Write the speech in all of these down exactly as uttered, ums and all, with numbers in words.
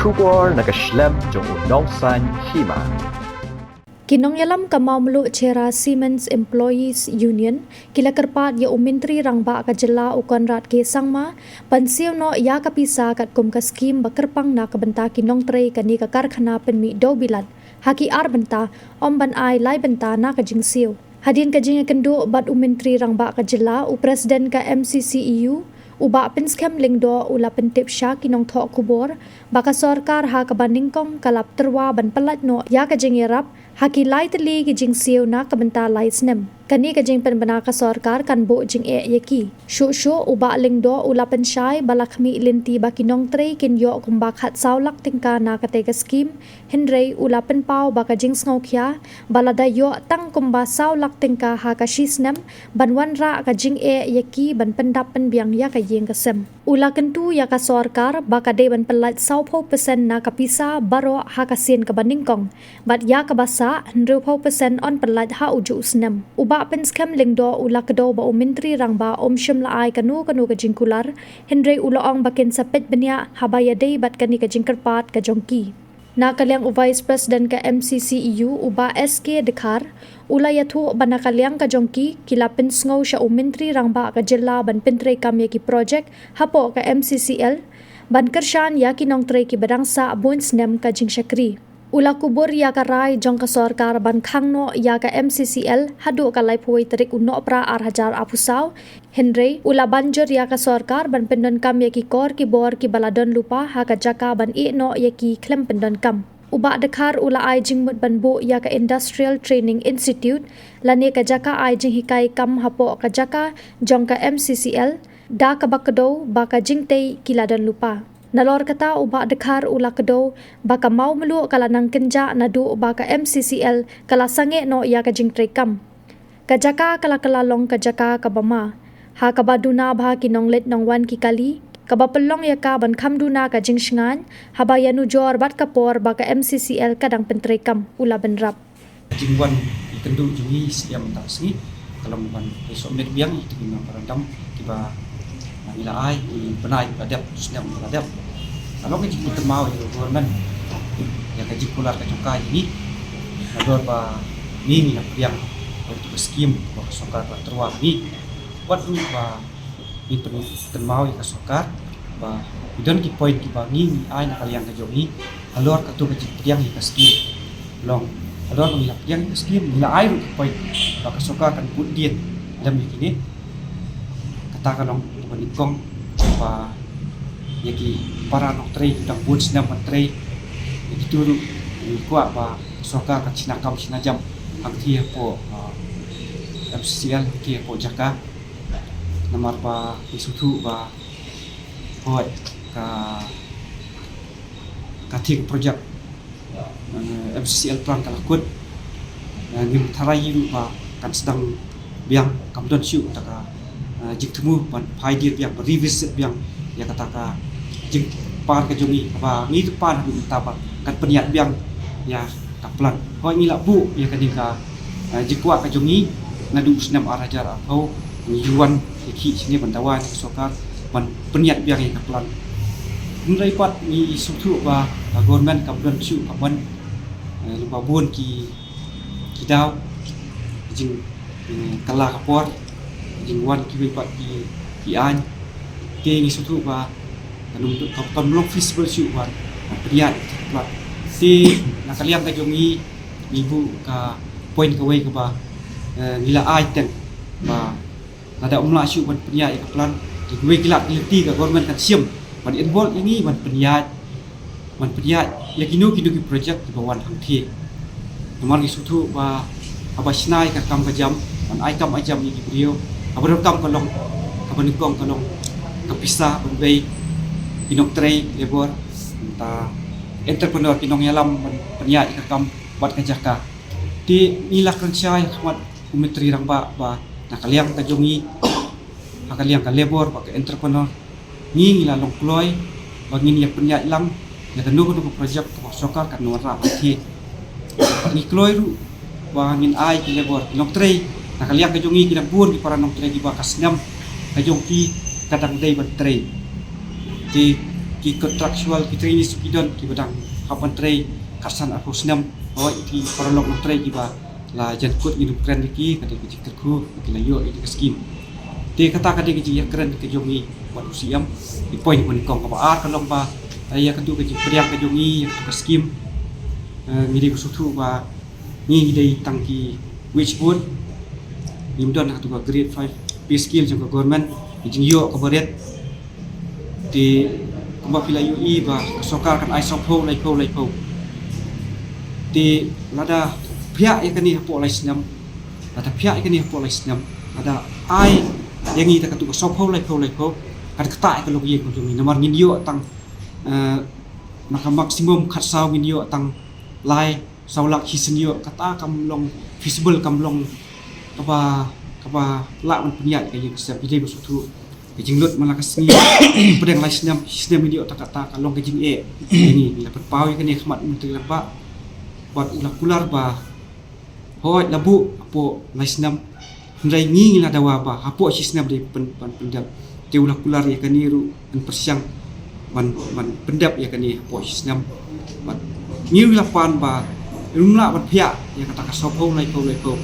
Khubor na ka shlem jong u Nongsaiñ Hima. Ki nongïalam ka Mawmluh Cherra Cements Employees Union ki la kyrpad ïa u Myntri Rangbah ka jylla u Conrad K Sangma ban siew noh ïa ka pisa katkum ka skhim ba kyrpang na ka bynta ki nongtrei kane ka karkhana pynmih dewbilat ha ki ar bynta, ym ban ai lai bynta na ka jingsiew. Hadien ka jingïakynduh bad u Myntri Rangbah ka jylla, u President ka M C C E U, u Bah Pynskhem Lyngdoh, u la pyntip sha ki nongthoh khubor ba ka sorkar ha kaba nyngkong ka la tyrwa ban pyllait noh ïa ka jingïarap ha ki lai tylli ki jingsiew na ka bynta lai snem. Kane ka jingpynbna ka sorkar kan buh jingeh ïa ki. Shuh shuh u Bah Lyngdoh u la pynshai ba la khmih lynti ba ki nongtrei kin ïoh kumba khatsaw lak tyngka na katei ka skhim, hynrei u la pynpaw ba ka jingsngewkhia ba lada ïoh tang kumba saw lak tyngka ha ka shi snem, ban wanrah ka jingeh ïa ki ban pyndap pynbiang ïa ka ïing ka sem. U la kyntu ïa ka sorkar ba ka dei ban pyllait sawphew percent na ka pisa baroh ha ka sien kaba nyngkong, bad ïa kaba sah, hynriewphew percent yn pyllait ha u juh u snem. U Bah Pynskhem Lyngdoh u la kdew ba u Myntri Rangbah um shym la ai kano kano ka jingkular, hynrei u la ong ba kin sa peit bniah haba ïadei bad kane ka jingkyrpad ka jong ki. Na ka liang u Vice President ka M C C E U, u Bah S K Dkhar, u la ïathuh ba na ka liang ka jong ki, ki la pynsngew sha u Myntri Rangbah ka jylla ban pyntreikam ïa ki projek hapoh ka M C C L, ban kyrshan ïa ki nongtrei kiba dang sah bun snem ka jingshakri. U la kubur ïa ka rai jong ka sorkar ban khang noh ïa ka M C C L haduh ka laiphew wei tarik u Nohprah ar hajar arphew saw, hynrei u la ban jur ïa ka sorkar ban pyndonkam ïa ki kor ki bor kiba la don lypa ha ka jaka ban ïeh noh ïa ki khlem pyndonkam. U Bah Dkhar u la ai jingmut ban buh ïa ka Industrial Training Institute lane ka jaka ai jinghikai kam hapoh ka jaka jong ka M C C L, da kaba kdew ba ka jingtei ki la don lypa. Nalor kata u Bah Dkhar u la kdew ba ka Mawmluh ka la nang kynjah naduh ba ka M C C L ka la sangeh noh ïa ka jingtreikam. Ka jaka ka la kylla long ka jaka kaba ma, ha kaba duna bha ki nongleit nongwan ki kali, kaba pynlong ïa ka ban kham duna ka jingshngaiñ haba ïanujor bad ka por ba ka M C C L ka dang pyntreikam, u la bynrap. Ka jingwan ïakynduh jong ngi snem mynta ka sngi ka long ban ïa submit biang ïa ki memorandum kiba ngi la ai, ki bnai kiba dep, snem kiba dep. Ka long ka jingkynmaw ïa ka government ïa ka jingkular ka jong ka ïa ngi. Nalor ba ngi ngi la pdiang ïa ka skim ba ka sorkar ka la tyrwa ngi. Wat ruh ba ngi pynkynmaw ïa ka sorkar ba ki don ki point kiba ngi ngi ai na ka liang ka jong ngi halor kato ka jingpdiang ïa ka skim. Long halor ba ngi la pdiang ïa ka skim, ngi la ai ruh ki point ba ka sorkar kan bud dien lem ïa kine. Kata ka long kaba nyngkong ba ïa ki para nongtrei ki dang bun snem ban trei, ïa kito ruh ngi kwah ba ka sorkar kan shna kam shna jam hangtei hapoh, ah, M C C L, hangtei hapoh jaka. Namar ba ngi sngewthuh ba hooid ka, ka thing project, eh, M C C L pran ka la kut. Eh, ngim tharai ruh ba kan sdang biang, kam don shuh kata ka, eh, jingthmu ban phai dien biang, ban revisit biang ïa kata ka jingpan ka jong ngi, kaba ngi ruh pan haduh mynta ba kan pynïaid biang ïa ka plan. Hooid ngi la buh ïa kane ka, eh, jingkwah ka jong ngi naduh u snem ar hajar arphew, ngi wan ïa ki shane ban dawa ïa ka sorkar ban pynïaid biang ïa ka plan. Hynrei pat ngi sngewthuh ba ka government kam don shuh ka mon, eh, lyngba bun ki, ki daw, jing, eh, kylla ka por, jingwan kiwei pat ki, ki aiñ. Te ngi sngewthuh ba kan ym, kan, kan ym long feasible shuh ban, ban pynïaid ïa ka plan. Te na ka liang ka jong ngi, ngi buh ka point kawei kaba, eh, ngi la ai teng ba lada ym lah shuh ban pynïaid ïa ka plan, te kiwei ki lad ki lynti ka government kan shim ban involve ïa ngi ban pynïaid, ban pynïaid ïa kino kino ki project kiba wan hangtei. Namar ngi sngewthuh ba haba shna ïa ka kam ka jam, ban ai kam ai jam ïa ki briew, kaba donkam ka long, kaba nyngkong ka long ka pisa ban bei ki nongtrei, labor, bynta entrepreneur, ki nongïalam ban pynïaid ïa ka kam bad ka jaka. Te ngi la kren shai ha khmat u Myntri Rangbah ba na ka liang ka jong ngi, ha ka liang ka labor bad ka entrepreneur, ngi ngi la long kloi ba ngin ïa pynïaid lang ïa kano kano ka project kaba ka sorkar kan wanrah hangtei. Ngi kloi ruh ba ngin ai ki labor, ki nongtrei. Na ka liang ka jong ngi ki dang bun ki para nongtrei kiba ka snem ka jong ki ka dang dei ban trei. Te Ki contractual, ki trainees ki don kiba dang hap ban trei khatsan arphew snem. Hooid, ki paralok nongtrei kiba la jan kut ngin ym kren ïa ki, ka dei ka jingkyrkhu ba ki la ïoh ïa ka skim. Te kata ka dei ka jingïakren ka jong ngi bad u C M. Ki point ba nyngkong. Kaba ar ka long ba, eh, ïa katu ka jingpdiang ka jong ngi ïa katu ka skim, eh, ngi dei ba sngewthuh ba ngi dei tang ki wage board. Ngim don ha katu ka grade five pay scale jong ka government, ka jingïoh kaba rit. Te kumba phi la ïohi ba ka sorkar kan ai sawphew laiphew laiphew. Te lada phiah ïa kane hapoh lai snem, lada phiah ïa kane hapoh lai snem, lada ai ïa ngi da katu ka sawphew laiphew laiphew, kan ktah ïa ka longïing ka jong ngi. Namar ngin ïoh tang, eh, na ka maximum khatsaw ngin ïoh tang lai saw lak shisien ïoh, kata kam long feasible, kam long kaba, kaba lah ban pynïaid ka ïing ka sem. Ki dei ba sngewthuh ka jinglut man la ka sngi. Pdeng lai snem, shisnem ïoh, ta kata ka long ka jingeh. Ngi, ngi la pynpaw ïa kane ha khmat u Myntri Rangbah bad u la kular ba hooid, la buh hapoh lai snem. Hynrei ngi ngi la dawa ba hapoh shisnem dei pyn-, ban pyndep. Te u la kular ïa kane ruh, yn pyrshang ban, ban pyndep ïa kane hapoh shisnem. Bad ngi ngi la pan ba ym lah ban phiah ïa kata ka sawphew laiphew laiphew.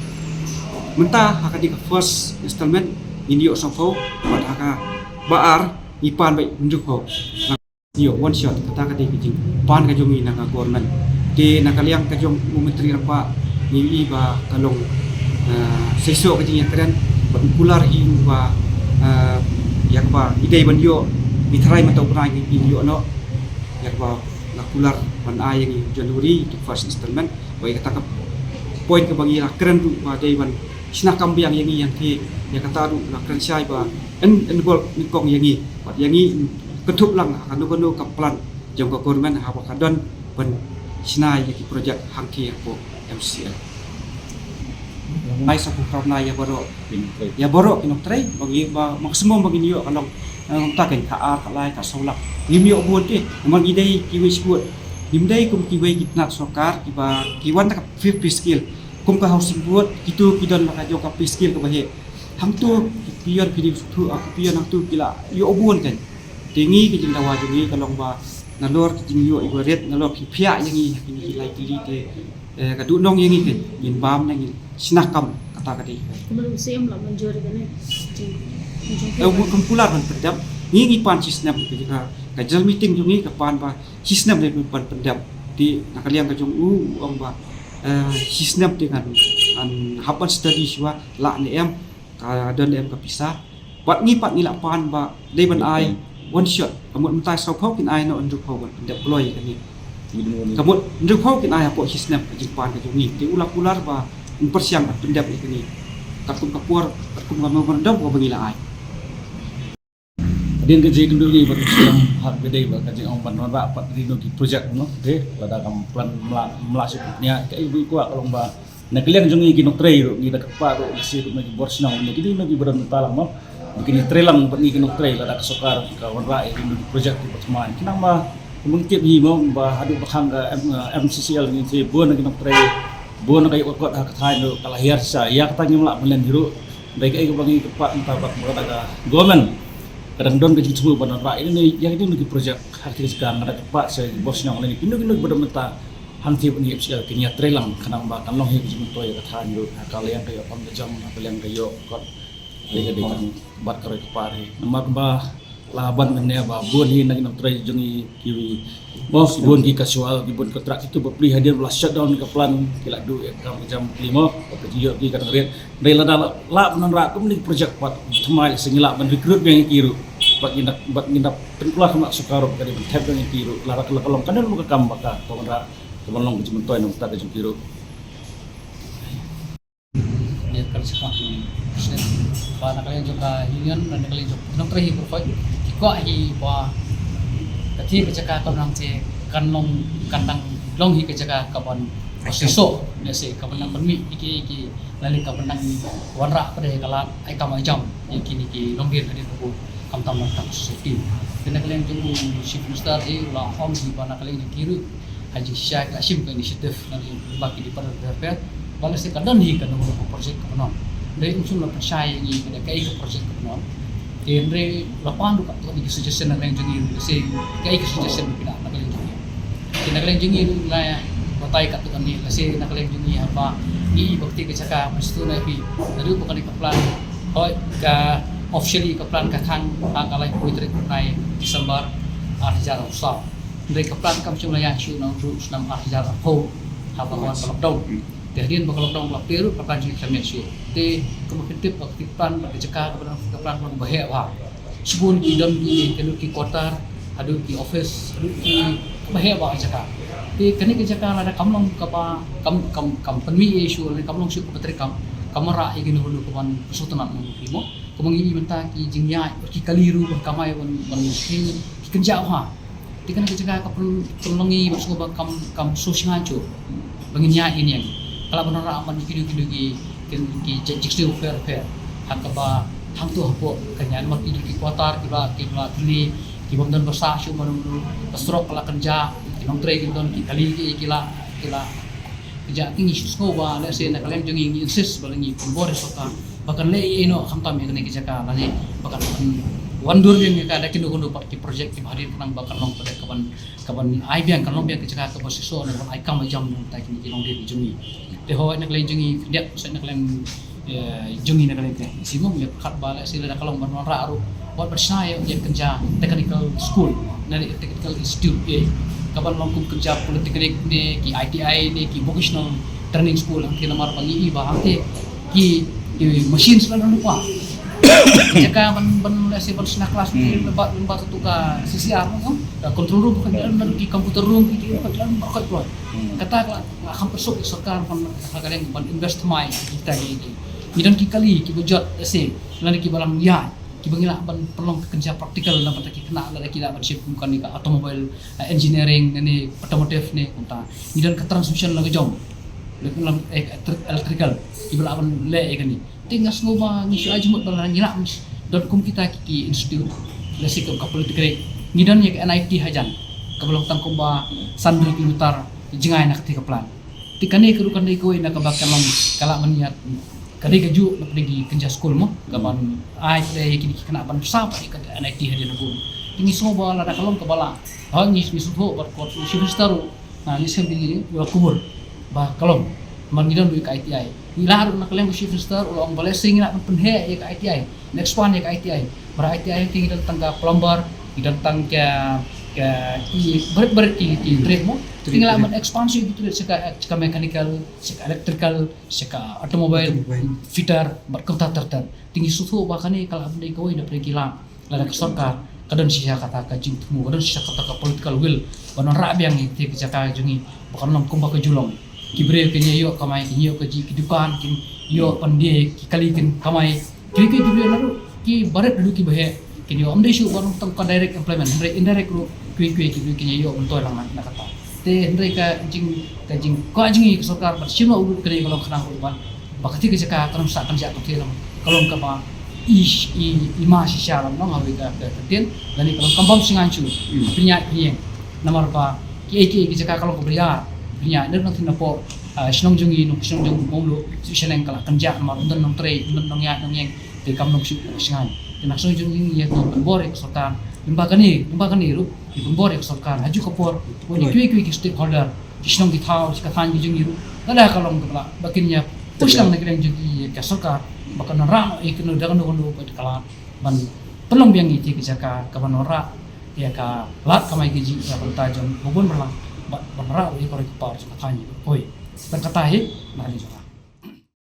Mynta ha kane ka first installment ngin ïoh sawphew, bad ha kaba ar ngi pan ba hynriewphew. Ïoh one shot, kata ka dei ka jingpan ka jong ngi na ka government. Te na ka liang ka jong u Myntri Rangbah, ngi ïohi ba ka long, ah, seisoh ka jingïakren bad u kular hi ba, ah, ïa kaba ngi dei ban ïoh, ngi tharai mynta u bnai ngin ïoh noh. Ïa kaba la kular ban ai ïa ngi January, tu first installment. Bad ïa kata ka point kaba ngi la kren ruh ba dei ban shna kam biang ïa ngi, ïa ngi, ïa kata ruh la kren shai ba yn, yn bol nyngkong ïa ngi. Bad ïa ngi kynthup lang ha kano kano ka plan jong ka government haba ka don ban shna ïa ki project hangtei hapoh M C L. Ngai sa pynpaw na ïa baroh, ïa baroh ki nongtrei, ba ngi, ba maximum ba ngin ïoh ka long, eh, ta kan ka ar, ka lai, ka saw lak. Ngim ïoh bun te, namar ngi dei kiwei shuh. Ngim dei kum kiwei ki tnat sorkar kiba ki wan da ka pay, pay scale. Kum ka housing board, kitu ki don la ka jong ka pay scale kaba heh. Hangtu ki peon, phi dei sngewthuh, ah, ki peon hangtu ki la ïoh bun kan. Te ngi ka jingdawa jong ngi ka long ba nalor ki jingïoh iba rit, nalor ki phiah ïa ngi ha kine ki lai tylli te, eh, ka duhnong ïa ngi kan, ngin bam ne ngin shna kam, kata ka dei. Kumno u C M la mynjur kane? Jing, jing, eh, u kum kular ban pyndep. Ngi ngi pan shisnem ka, ka general meeting jong ngi ka pan ba shisnem dei ban pyndep. Te na ka liang ka jong u, u ong ba, eh, shisnem te ngan, ngan hap ban study shuwa, lah ne em, ka don ne em ka pisa. Bad ngi pat ngi la pan ba dei ban ai one shot. Ka mut mynta sawphew kin ai noh hynriewphew ban pyndep kloi ïa kane. Ka mut hynriewphew kin ai hapoh shisnem, ka jingpan ka jong ngi. Te u la kular ba yn pyrshang ban pyndep ïa kane. Katkum ka por, katkum ka memorandum kaba ngi la ai. Hadien ka jingkynduh ngi bad u C M ha ka dei ba ka jingong ban wanrah pat ri no ki project no. Te lada kam plan mla, mla shu pynïaid kaei ba i kwah ka long ba na ka liang jong ngi ki nongtrei ruh, ngi da kyrpad ruh lehse ruh na ki bor shnong, na ki dei na ki ba don bynta lang mo. Ba kin ïatrei lang bad ngi ki nongtrei lada ka sorkar ka wanrah ïa ki project kiba thymmai. Khnang ba kumba ngi tip hi mo ba haduh ba khang ka M-, M C C L ngi te bun na ki nongtrei, bun na ka ïoh ka kot ha ka thaiñ ruh ka la hiar shisha. Ïa kata ngim lah ban len hi ruh. Dei kaei kaba ngi kyrpad mynta bad ka government ka dang don ka jingthmu ban wanrah ïa kine, ïa kine ki project ha ka jaka nga da kyrpad sha ki bor shnong lane kino kino kiba don bynta. Hangtei ba ngi M C L kin ïatrei lang khnang ba kan long hi ka jingmyntoi ïa ka thaiñ ruh, ha ka liang ka ïoh kam ka jam, ha ka liang ka ïoh kot. Dei ka dei kan bad ka roi ka par hi. Namar ba la ban mynne ba bun hi na ki nongtrei jong ngi kiwei. Mo, bun ki casual, ki bun kontrak kitu ba plie hadien ba la shutdown ka plant, ki la duh ïa ka kam ka jam plie mo, ba ka jingïoh ki ka dang rit. Dei lada la, la ban wanrah kumne ki project pat thymmai lehse ngi lah ban recruit biang ïa ki ruh. Bad ngi da, bad ngi da pynkular khmat sorkar ruh ka dei ban thep biang ïa ki ruh. Lada ka, la ka long ka don ka kam ba ka, ka wanrah. Ka ban long ka jingmyntoi na ka bynta ka jong ki ruh. Ïa ka jingkyrpad ba na ka liang jong ka union, na ka liang jong ki nongtrei hi baroh ki kwah hi ba ka thie ka jaka ka nang te kan long, kan dang long hi ka jaka ka ban shisha, lehse ka ban nang ban mih ïa ki, ïa ki, lane ka ban nang wanrah pat ïa ka lad ai kam ai jam ïa kine ki longdien hadien ba bun, khamtam na ka bynta ka society. Te na ka liang jong u Chief Minister hi u la ong hi ba na ka liang jong ki ruh ha jingshisha ki la shim ka initiative lane ba ki Department of Welfare ba lehse ka don hi kano kano ka project ka ban ong. Hynrei um shym la pynshai ïa ngi ba da kaei ka project ka ban ong. Te hynrei la pan ruh katto katne ki suggestion na ka liang jong ngi ruh, lehse kaei ka suggestion ruh phi la na ka liang jong ngi. Te na ka liang jong ngi ruh la batai katto katne, lehse na ka liang jong ngi haba ngi i ba kti ka jaka, mynstep na phi, naduh ba kane ka plan, hooid ka officially ka plan ka khang ha ka laiphew tarik u bnai December ar hajar arphew saw. Hynrei ka plan kam shym la ïaid shuh na u snem ar hajar arphew, haba ka wan ka lockdown. Te hadien ba ka lockdown la plie ruh ka plan jong ngi kam ïaid shuh. Te kumba phin tip ba ka plan bad ka jaka kaba dang ka plan ka long ba heh bha. Shibun ki don ki, ki don ki quarter, haduh ki office, haduh ki, kaba heh bha ka jaka. Te kane ka jaka lada kam long kaba, kam, kam, kam pynmih ïa shuh, lane kam long shuh kaba treikam, kam wanrah ïa kino kino kaban pynsngewtynnat ïa ngi mo. Kumba ngi i mynta ki jingïaid ki kali ruh ban kamai ban, ban ki kynjah bha. Te kane ka jaka ka pyn-, pynlong ngi ban sngewbha kam, kam sngewsynei shuh ba ngin ïaid ïa ngi. Ka lah ban wanrah ban kino kino ki, ki, ki jingstad pher pher. Ha kaba hangto hapoh ka ïaid namar ki, ki quarter kiba, kiba kylli, ki bym don ba sah shuh mano mano, ka surok ka la kynjah, ki nongtrei ki don, ki kali ki, ki la, ki la kynjah. Te ngi sngewbha lehse na ka liang jong ngi ngi insist ba la ngi pynbor ïa sorkar ba kan leh ïa ino khamtam ïa kane ka jaka lane ba kan wan dur ïa ka da kino kino pat ki project kiba hadien khnang ba kan long pat kaban, kaban ai biang, kan long biang ka jaka kaba shisha ne kaban ai kam ai jam jong kita ki longdien jong ngi. Te hooid na ka liang jong ngi khyndiat sa na ka liang, eh, jong ngi na ka liang ka simo ngi khat ba lehse lada ka long ban wanrah ruh wat ban shna ïa ka kynja technical school, ne technical institute, eh, kaban long kum kynja polytechnic ne ki I T I ne ki vocational training school, hangta namar ba ngi i ba hangta ki, ki machines la don lypa. Jaka ban, ban lehse ban shna class, hmm, lyngba, lyngba tu ka C C R mo, ka control room, ka don ki computer room, ki, ki, ka don ba ka don. Hmm. Kata ka la, la kham pynsuk ïa sorkar ban, ha ka liang ban invest thymmai kita ki, ki. Ngi don ki kali kiba jot lehse lane kiba lang ïaid, kiba ngi lah ban pynlong ka kynja practical na bynta ki khynnah lada ki lah ban shim kum kane ka automobile, eh, engineering ne, ne automotive ne kumta. Ngi don ka transmission la ka jong, eh, electri-, electrical, kiba lah ban leh ïa kane. Te nga sngewbha ngi shu ai jingmut ba lada ngi lah ban don kum kita ki, ki institute, lehse kum ka polytechnic, ngi don ïa ka N I T hajan kaba long tang kumba san hynriew kilometer jngai na katei ka plant. Te kane ka ruh kan dei kawei na kaba kan long ka lah ban ïaid, ka dei kajuh na pdeng ki kynja skul mo, kaban ai pdeng ïa kine ki khynnah ban sah pat ïa ka N I T hadien ha bun. Te ngi sngewbha lada ka long kaba lah, ha ngi, ngi sngewthuh bad ka Chief Minister ruh, na ngi sngewbha ngi ïa la kubur ba ka long. Namar ngi don ruh ïa ka I T I, ngi lah ruh na ka liang ka Chief Minister u la ong ba lehse ngi lah ban pynheh ïa ka I T I, ban expand ïa ka I T I. Namar I T I te ngi don tang ka plumber, ngi don tang ka, ka ki barit barit ki, ki trade mo. Te ngi lah ban expand shuh ki trade sha ka, sha ka mechanical, sha ka electrical, sha ka automobile, automobile, fitter bad kumta ter ter. Te ngi sngewthuh ba kane ka lah ban dei kawei na pdeng ki lad, lada ka sorkar ka don shisha kata ka jingthmu, ka don shisha kata ka political will ban wanrah biang ïa kata ka jaka jong ngi ba kan long kumba ka ju long. Ki briew kin ïoh kamai, kin ïoh kaji, ki dukan kin ïoh, pan die ki kali kin kamai. Kiwei kiwei ki briew naduh ki barit haduh kiba heh kin ïoh. Ym dei shuh ba long tang ka direct employment, hynrei indirect ruh kiwei kiwei ki briew kin ïoh ban toh lang na, na kata. Te hynrei ka jing, ka jingkwah jong ngi ka sorkar ban shim noh u lut kane ka long khnang ruh ban ba katei ka jaka kan ym sah kynjah katei lang, ka long kaba i, i, i ma shisha lam long ha kawei ka, ka, ka ktien, lane ka long kam bam shngain shuh. Hmm. Pynïaid pynïeng. Namar ba kiei kiei ki jaka ka long kaba ïar pynïaid. Nang thik napoh, ah, shnong jong ngi, nong shnong jong Mawluh, shu shaneng ka la kynjah namar ym don nongtrei, ym don nongïaid nongïeng. Te kam long shuh ka shngain. Te na ka shnong jong ngi ngi ïa pynbor ïa ka sorkar lyngba kane, lyngba kane ruh. Ki pynbor ïa ka sorkar ha kajuh ka por, kiwei kiwei ki stakeholder, ki shnong ki thaw, ki thaiñ ki jong ngi ruh, lada ka long kaba lah ba kin ïa push lang na ka liang jong ki ïa ka sorkar ba kan wanrah noh ïa kano da kano kano ka lad ban pynlong biang ïa ka jaka kaban wanrah ïa ka lad kamai kajih ïa ka bynta jong u bun balang, ban wanrah ïa ka roi ka par jong ka thaiñ. Hooid, tang kata hi na ka liang jong nga.